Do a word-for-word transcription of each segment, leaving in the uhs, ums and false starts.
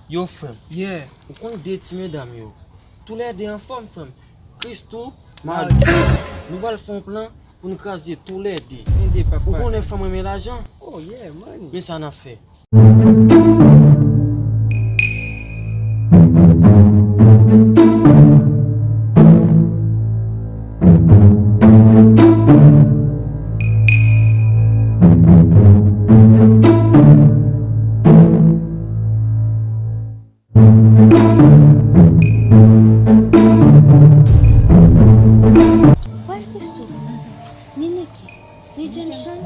Yo, frè m, yeah, ou konn de ti medam yo? Toulède anfòm, frè m. Christoo, Marley. Nou pral fè yon plan pou n kraze toulède. Tande, papa. Ou konnen fanm renmen lajan? Oh, yeah, money. Men sa n ap fè. Wè Christoo, ni Nicky, ni Jameson.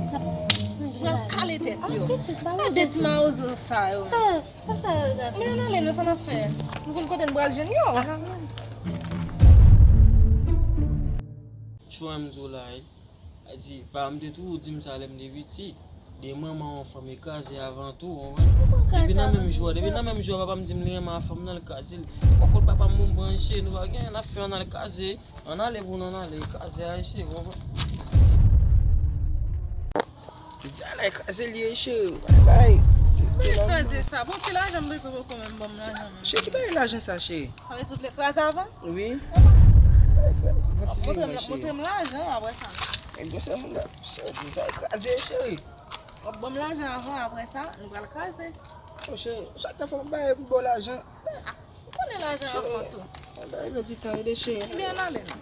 Pral kale tèt yo. Gade ti mawozo sa yo. Sa, sa, sa yo gade. Men ann ale non, sa n ap fè? Nou konn kote n pral jwenn yo. Chwa m di w la, wi. Sa di, pa m te toujou di m sa lè m te piti. De manman yon fanm e kraze avan tou, w konprann? Depi nan menm jou a, depi nan menm jou a, papa m di m li renmen a fanm nan, l kraze l. Poko papa m moun branche, nou pa gen anyen n ap fè, ann al kraze. Ann ale pou nou, ann ale, kraze a, cheri, w konprann? Di a la, kraze l ye, cheri, bay, bay. Mwen kraze sa, bon, ti lajan m bezwen, poko menm ban m lajan, menm. Cheri, ki bay lajan sa, cheri? Sa vle di w vle kraze avan? Wi. Montre m, montre m lajan apre sa. E bon, se moun la. Cheri, sa kraze, cheri. W ap ban m lajan avan, apre sa, nou pral kraze. Oh, cheri, chak tan fò m bay pou ba w lajan. Ah, ou konnen lajan avan tou. Cheri, bay men ti tan, ede cheri. Ebyen, ann ale non.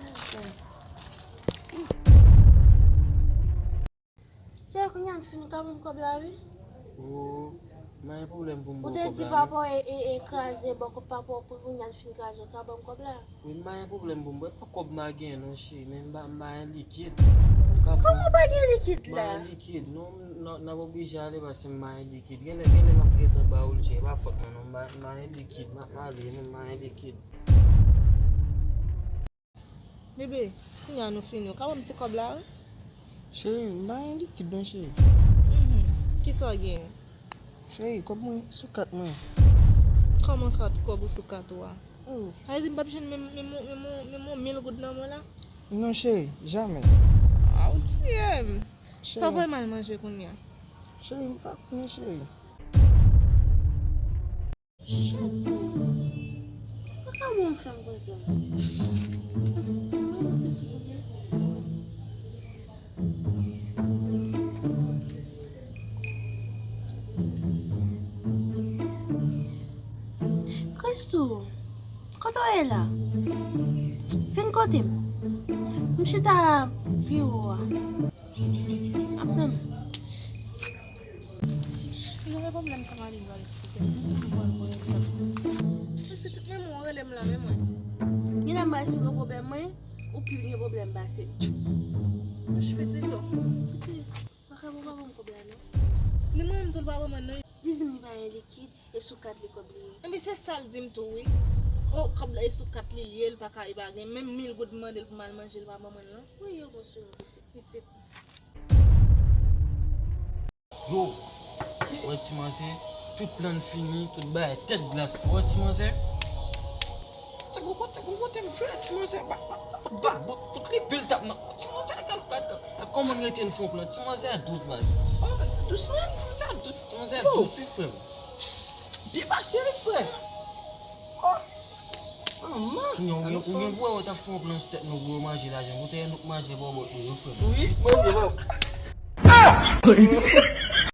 Cheri, kounye a n fin ka ban m kòb la, wi. Oh, m pa gen pwoblèm pou m ba w kòb la, non. Ou te di papa w e, e, e kraze, ba w kòb papa w, pou kounye a n fin kraze, w ka ban m kòb la. Wi, m pa gen pwoblèm pou m ba w, e pa kòb m pa gen non, cheri, men m pa, m pa gen likid. Kòman w pa gen likid la? M pa gen likid, non, n, n ap oblije ale paske m pa gen likid. Genlè, genlè m ap gentan ba ou l, cheri, e pa fòt mwen non, m pa, m pa gen likid, m ap ale, non, m pa gen likid. Bebe, kounye a nou fini, w ka ban m ti kòb la, wi? Cheri, m pa gen likid non, cheri. Mhm. Kisa w gen? Cheri, kòb mwen sou kat mwen. Kòman kat, kòb ou sou kat ou a? Oh. Sa vle di m p ap jwenn menm, menm, menm, menm yon mil goud nan men w la? Non, cheri, jamè. A, ou tiye m. Sa w voye m al manje kounye a? Cheri, m pa konnen, cheri. Chèt mwen. Se pa ka mwen fè m konsa. Mwen plis vide. Christoo, kote w ye la? Vin kote m. M chita biwo a. Ap tann. Nou gen pwoblèm sa mari m pral eksplike m. Mwen pral voye l la. Pitit, men mwen rele m la, men mwen. Genlè m pral eksplike w pwoblèm mwen, ou pi gen pwoblèm pase m. Mouch pitit o. Pitit, pa ka papa ban m kòb la non. Ni mwen menm tou l pa ban mwen non. Li di m li pa gen likid. E sou kat li kòb li ye. Enben se sa l di m tou wi. O, kòb la e sou kat li l ye, l pa ka, li pa gen menm mil goud m mande l pou m al manje, l pa ban mwen l non. Wi, yo bon sou yo, pitit. Yo, wè ti manzè, tout plan fini, tout bagay tèt glas, wè ti manzè. Se gon kote, gon kote m fè, ti manzè, ba, ba, ba, ba, bon, tout li pil tap nan, ti manzè, gad, gad, gad, kòman m rete n fè yon plan, ti manzè dous, baz. Ti manzè dous, man. Ti manzè dous, ti manzè dous, wi, frè m. Byen pase wi, frè. Oh. Manman. Ou gen, ou gen, ou gen pou wè, w t ap fè yon plan sou tèt nou pou yo manje lajan. Kote nou k manje bòbòt nou yo, frè m. Wi, manje bòbòt.